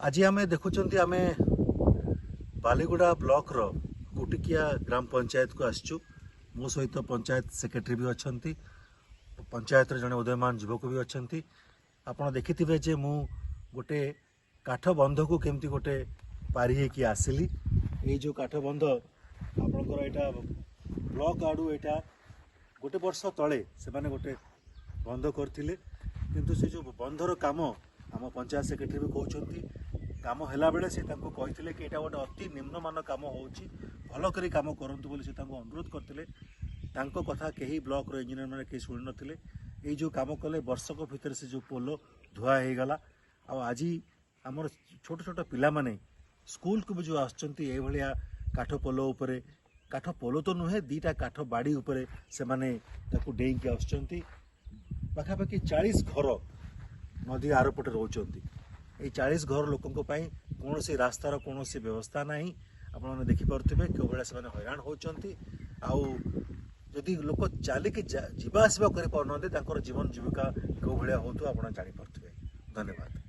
ଆଜି ଆମେ ଦେଖୁଛନ୍ତି, ଆମେ ବାଲିଗୁଡ଼ା ବ୍ଲକର କୁଟିକିଆ ଗ୍ରାମ ପଞ୍ଚାୟତକୁ ଆସିଛୁ। ମୋ ସହିତ ପଞ୍ଚାୟତ ସେକ୍ରେଟାରୀ ବି ଅଛନ୍ତି, ପଞ୍ଚାୟତର ଜଣେ ଉଦୟମାନ ଯୁବକ ବି ଅଛନ୍ତି। ଆପଣ ଦେଖିଥିବେ ଯେ ମୁଁ ଗୋଟେ କାଠ ବନ୍ଧକୁ କେମିତି ଗୋଟେ ପାରି ହେଇକି ଆସିଲି। ଏଇ ଯେଉଁ କାଠ ବନ୍ଧ ଆପଣଙ୍କର, ଏଇଟା ବ୍ଲକ ଆଡ଼ୁ ଏଇଟା ଗୋଟେ ବର୍ଷ ତଳେ ସେମାନେ ଗୋଟେ ବନ୍ଧ କରିଥିଲେ। କିନ୍ତୁ ସେ ଯେଉଁ ବନ୍ଧର କାମ, ଆମ ପଞ୍ଚାୟତ ସେକ୍ରେଟାରୀ ବି କହୁଛନ୍ତି, କାମ ହେଲାବେଳେ ସେ ତାଙ୍କୁ କହିଥିଲେ କି ଏଇଟା ଗୋଟେ ଅତି ନିମ୍ନମାନ କାମ ହେଉଛି, ଭଲ କରି କାମ କରନ୍ତୁ ବୋଲି ସେ ତାଙ୍କୁ ଅନୁରୋଧ କରିଥିଲେ। ତାଙ୍କ କଥା କେହି ବ୍ଲକର ଇଞ୍ଜିନିୟରମାନେ କେହି ଶୁଣିନଥିଲେ। ଏଇ ଯେଉଁ କାମ କଲେ, ବର୍ଷକ ଭିତରେ ସେ ଯେଉଁ ପୋଲ ଧୁଆ ହେଇଗଲା। ଆଉ ଆଜି ଆମର ଛୋଟ ଛୋଟ ପିଲାମାନେ ସ୍କୁଲକୁ ବି ଯେଉଁ ଆସୁଛନ୍ତି, ଏଇଭଳିଆ କାଠ ପୋଲ ଉପରେ, କାଠ ପୋଲ ତ ନୁହେଁ, ଦୁଇଟା କାଠ ବାଡ଼ି ଉପରେ ସେମାନେ ତାକୁ ଡେଇଁକି ଆସୁଛନ୍ତି। ପାଖାପାଖି 40 ଘର ନଦୀ ଆରପଟେ ରହୁଛନ୍ତି। ଏଇ 40 ଘର ଲୋକଙ୍କ ପାଇଁ କୌଣସି ରାସ୍ତାର କୌଣସି ବ୍ୟବସ୍ଥା ନାହିଁ। ଆପଣମାନେ ଦେଖିପାରୁଥିବେ କେଉଁ ଭଳିଆ ସେମାନେ ହଇରାଣ ହେଉଛନ୍ତି। ଆଉ ଯଦି ଲୋକ ଚାଲିକି ଯିବା ଆସିବା କରିପାରୁନାହାନ୍ତି, ତାଙ୍କର ଜୀବନ ଜୀବିକା କେଉଁ ଭଳିଆ ହେଉଥିବ ଆପଣ ଜାଣିପାରୁଥିବେ। ଧନ୍ୟବାଦ।